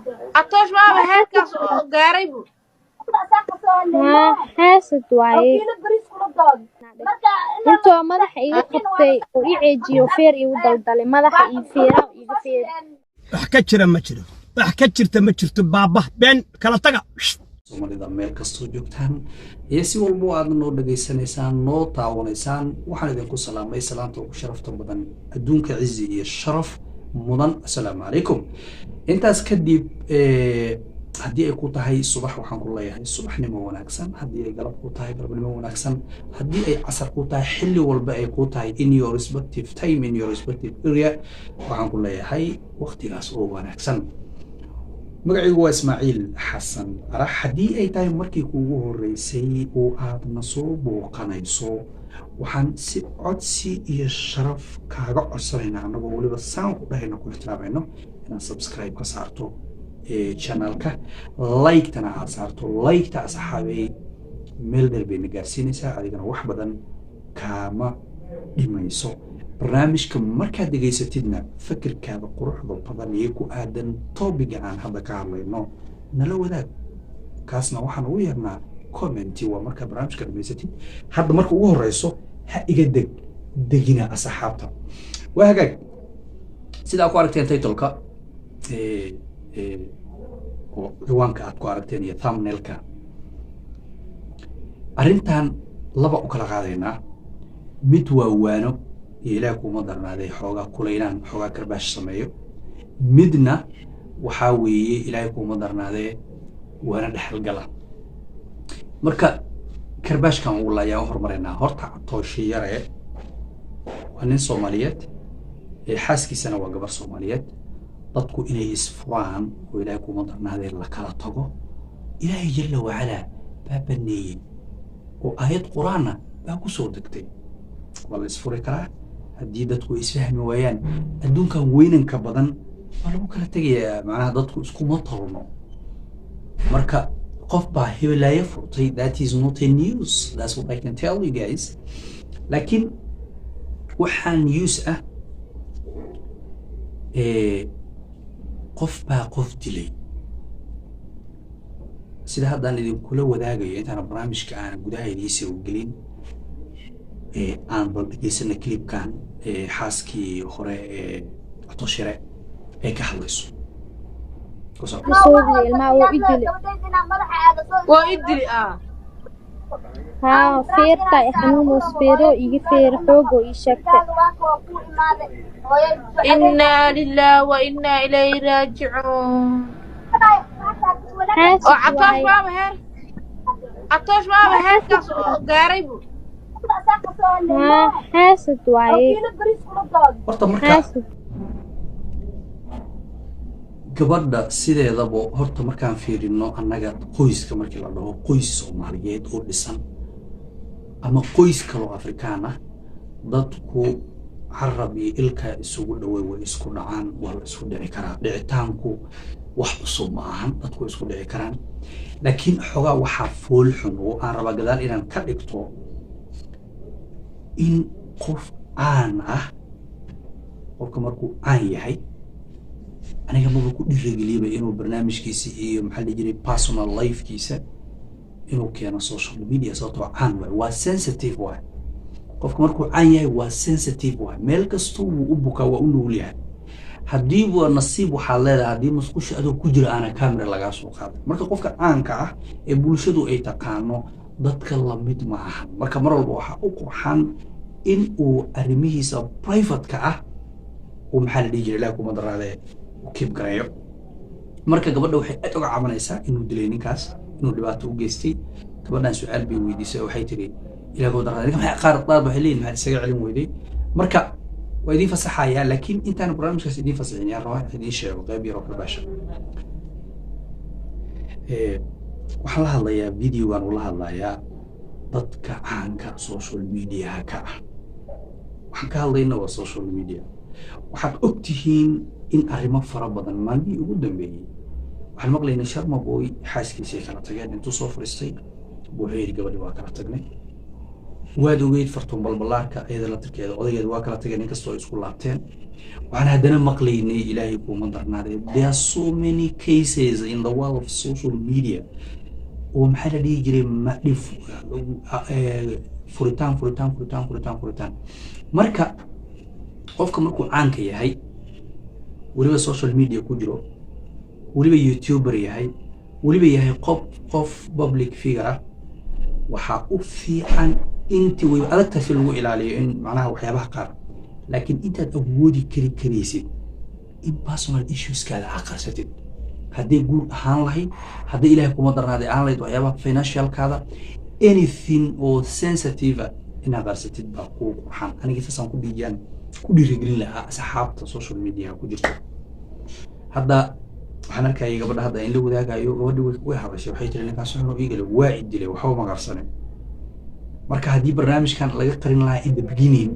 Catoosh maaba heerkaas oo gaaray bu? Haa, xaasad waaye. Intoo madaxa iga qabtay oo i ceejiyo, feer igu daldalay, madaxa iyo feeraha iga feer. Wax ka jira ma jiro, wax ka jirta ma jirto, baaba been kala taga. Soomaalida meel kastoo joogtaan iyo si walbo aad noo dhegaysanaysaan, noo taawanaysaan, waxaan idinku salaamay salaanta ugu sharafta badan adduunka, cizi iyo sharaf mudan, assalaamu calaykum. Intaas kadib, haddii ay ku tahay subax, waxaan ku leeyahay subaxnimo wanaagsan. Haddii ay galab ku tahay, galabnimo wanaagsan. Haddii ay casar ku tahay, xilli walba ay ku tahay, in your respective time, in your respective area, waxaan ku leeyahay waqtigaas oo wanaagsan. Magacaygu waa Ismaaciil Xasan Arax. Haddii ay tahay markii kuugu horreysay oo aadna soo booqanayso, waxaan si codsi iyo sharaf kaaga codsanaynaa, annagoo weliba saan ku dhahayno, ku ixtiraamayno, inaad subscribe ka saarto channelka, like-tana aad saarto. Like-ta, asxaabey, meel dheer bayna gaarsiinaysaa, adigana wax badan kaama dhimayso. Barnaamijka markaad dhegaysatidna, fikirkaada quruxda badan iyo ku aadan topic-ga aan hadda ka hadlayno nala wadaag. Kaasna waxaan ugu yeernaa comment. Waa markaa barnaamijka dhamaysatid. Hadda marka ugu horeyso ha iga deg degina, asxaabta. Waa hagaag, sidaa ku aragteen titleka oo ciwaanka aad ku aragteen iyo thumbnailka, arrintan laba u kala qaadaynaa. Mid waa waano iyo Ilaah kuma darnaaday xoogaa kulaynaan, xoogaa karbaash sameeyo. Midna waxaa weeye, Ilaahay kuma darnaadee, waana dhexalgala. Marka karbaashkan ugu laayaan u hormaraynaa. Horta Catooshi Yare waa nin Soomaaliyeed, xaaskiisana waa gabar Soomaaliyeed. Dadku inay isfuraan oo Ilaahay kuma darnaadee la kala tago, Ilaahay jalla wacalaa baa baneeyey oo aayad Qur-aanna baa ku soo degtay. Waa la isfuri karaa haddii dadku ay isfahmi waayaan. Adduunkan weynanka badan waa lagu kala tegayaa, macnaha dadku iskuma tolno. Marka qof baa hebelaayo furtay, that is not a news. That's what I can tell you guys. Laakiin waxaa news ah qof baa qof dilay. Sida haddaan idinkula wadaagayo, intaana barnaamijka aan gudaha idiin soo gelin, aan bal dhegeysana clipkan xaaskii hore ee Catoshire ay ka hadlayso. Ku soco. Soogii ilmaha wuu i dilay. Waa i dili ah. Haa, feerta i xanuunays, feero iga feera, xoogoo ii sheegtay. Innaa lillaah wa innaa ilayhi raajicuun. Xaasid oo Catoosh waaye. Maaba heer Catoosh maaba heerkaas oo gaaray bu? Haa, xaasid waaye. Horta marka Xaasid. gabadha sideedaba, horta markaan fiirino annaga qoyska, markii la dhaho qoys Soomaaliyeed oo dhisan ama qoys kaloo Afrikaan ah, dadku carab iyo ilka isugu dhaway, way isku dhacaan, waa la isku dhici karaa. Dhicitaanku wax cusub ma ahan, dadku way isku dhici karaan. Laakiin xoogaa waxaa fool xun oo aan rabaa gadaal inaan ka dhigto in qof caan ah, qofka markuu caan yahay, aniga maba ku dhiirageliyaba inuu barnaamijkiisa iyo, maxaa la dhihi jiray, personal lifekiisa inuu keeno social media, sababtoo caan waay, waa sensitive waay. Qofka markuu caan yahay waa sensitive waay, meel kastoo wuu u bukaa, waa u nugul yahay. Haddii waa nasiib waxaad leedahay haddii musqusha adoo ku jira aana camera lagaa soo qaaday. Marka qofka caanka ah ee bulshadu ay taqaano dadka lamid ma ahan. Marka mar walba waxaa u qurxan in uu arrimihiisa private-ka ah uu, maxaa la dhihi jiray, Ilaah kuma daraadee, u keep gareeyo. Marka gabadha waxay aad uga cabanaysaa inuu dilay ninkaas, inuu dhibaato u geystay. Gabadhan su-aal bay weydiisay oo waxay tiri, Ilaah kuma daraade, ninka maxay, qaar qaar waxay leeyihin, maxaad isaga celin weyday? Marka waa idiin fasaxayaa, laakiin intaan barnaamijkaas idiin fasaxin yaan rabaa in idiin sheego qayb yar oo karbaasha. Waxaan la hadlayaa, videogan ula hadlayaa dadka caanka social mediaha ka ah. Waxaan ka hadlayna waa social media. Waxaad og tihiin in arrimo fara badan maalmihii ugu dambeeyey waxaan maqlaynay. Sharma Boy xaaskiisay kala tageen. Intuu soo fadhiistay buu wuxuu yidhi, gabadhi waa kala tagnay. Waad ogeyd Fartuun Balbalaarka, iyada laftirkeeda odaygeeda waa kala tageen, inkastoo ay isku laabteen. Waxaan haddana maqlaynay, Ilaahay kuuma darnaadee, there are so many cases in the world of social media oo, maxaa la dhihi jiray, dhif furitaan, furitaan, furitaan, furitaan, furitaan. Marka qofka markuu caanka yahay, weliba social media ku jiro, weliba YouTuber yahay, weliba yahay qof public figure ah, waxaa u fiican intii way adagtahay si lagu ilaaliyo in macnaha waxyaabaha qaar, laakiin intaad awoodi kari karaysid in personal issueskaada aqarsatid, hadday guur ahaan lahayd, hadday, Ilaahay kuma darnaaday, ahaan lahayd waxyaabaha financialkaada, anything oo sensitive ah inaad qarsatid baa kuu qurxan. Aniga saasaan ku dhiijaan ku dhiirigelin lahaa asxaabta social media ku jirto. Hadda waxaan arkayay gabadha hadda in la wadaagayo. Gabadhi way hadashay, waxay tiri: "Ninkaas wuxuu ii galay, waa i dilay, waxba ma qarsanin." Marka haddii barnaamijkan laga qarin lahaa in the beginning,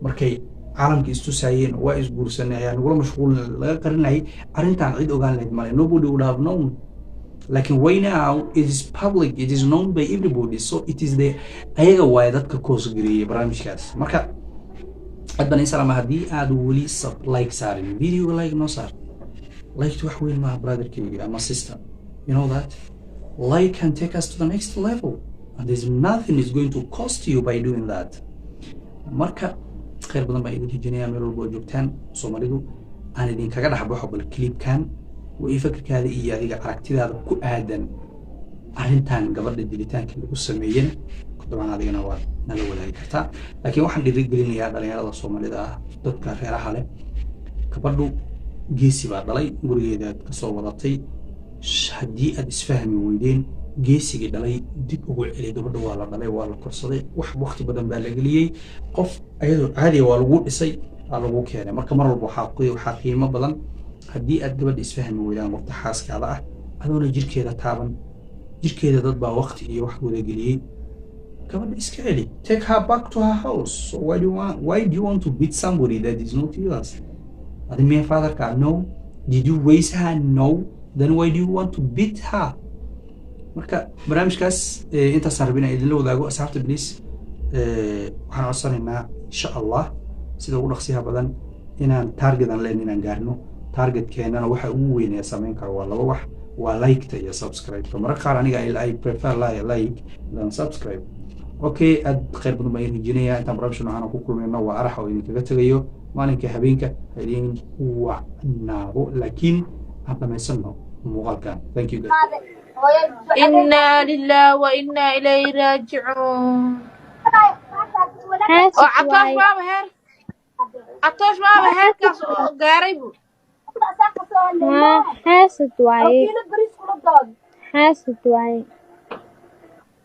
markay caalamka istusaayeen, "Waa isguursanay, ayaa nagula mashquulin," laga qarin lahay arrintan, cid ogaan lahayd male. Nobody would have known. Lakin right now it is public, it is known by everybody, so it is the ayaga waaye dadka cause gareeyay barnaamijkaas. Marka aad baan salaama. Haddii aad weli sub like saarin videoga, like noo saar. Like wax weyn maaha, brotherkayga ama sister. You know that like can take us to the next level and there's nothing is going to cost you by doing that. Marka khayr badan baan idin rajinayaa meel walba oo joogtaan. Soomaalidu aan idinkaga dhex baxo. Bal clipkan wixii fakirkaada iyo adiga aragtidaada ku aadan arrintan gabadha dilitaanka lagu sameeyena, dabcan adigana waad nala wadaagi kartaa. Laakiin waxaan dhiirigelinayaa dhalinyarada Soomaalida ah, dadka reeraha leh. Gabadhu geesi baa dhalay, gurigeedaad kasoo wadatay. Haddii aad isfahmi weydeen, geesigii dhalay dib ugu celi gabadha. Waa la dhalay, waa la korsaday, wax waqti badan baa la geliyey. Qof ayadoo caadiya waa lagu dhisay, waa lagu keenay. Marka mar walba waxaa qiimo badan, haddii aad gabadha isfahmi weydaan, waqti xaaskaada ah, adoona jirkeeda taaban, jirkeeda dad baa waqti iyo wax wada geliyey, gabadha iska celi. Take her back to her house. So why do you want to beat somebody that is not yours? Adi miya fatherka? No. Did you raise her? No. Then why do you want to beat her? Marka barnaamijkaas intaasaan rabin inaan idinla wadaago, asxaabta. Please, waxaan codsanaynaa, insha Allah, sida ugu dhaqsiyaha badan inaan target aan leen inaan gaarno. Targetkeenana waxa ugu weyn ee samayn karo waa laba wax: waa like-ta iyo subscribe-ka. Mararka qaar aniga I prefer like than subscribe. Okay, aad khayr badan baan idin rajinayaa. Intaan barnaamijka noocan ku kulmayno, waa Araxa oo idinkaga tegayo. Maalinka habeenka ha idin wacnaado, laakiin aan dhamaysano muuqaalkan. Thank you guys. Inaa lilah wa inaa ilayhi raajicuun. Xaasid Oo Catoosh waaye. Maaba heer Catoosh maaba heerkaas oo gaaray bu. Haa, xaasid waaye, xaasid waaye.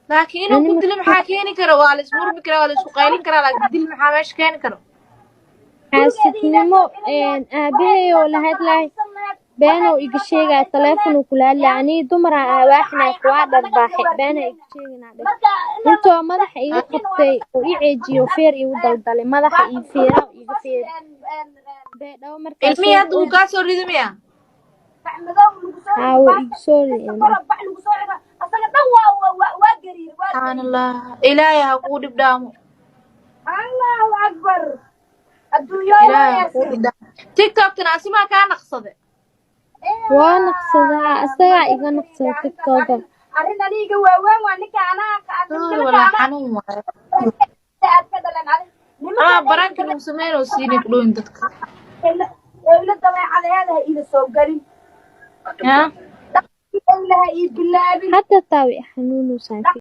Laakiin inuu ku Ani dilo maxaa keeni kara? Waa la ismurmi karaa, waa la isku qaylin karaa, laakiin dil maxaa meesha keeni karo? Xaasidnimo. Aabahey oo la hadlaay beenuu iga sheegaya, taleefonuu kula hadlaya. Anii dumaraa ah, waaxnaa waa dharbaaxe, beena iga sheeganaa dheh. Intoo madaxa iga qabtay oo i ceejiyo, feer igu daldalay madaxa iyo feeraha iga feer Beedhabo markaas. Ilmihii hadda wuu kaa soo ridi miya? Haa, wuu igu soo riday. Subxaan Allah, Ilaahay ha kuu dhib dhaamo, Ilaahay ha kuu dhib dhaamo. TikToktana asimaa kaa naqsade? Waa naqsadaa, asagaa iga naqsada TikToka. Sorry, walaa xanuun waaye ama baranka lagu sameyn oo siinay ku dhowin dadka ya. Hadda taa way xanuunaysaa.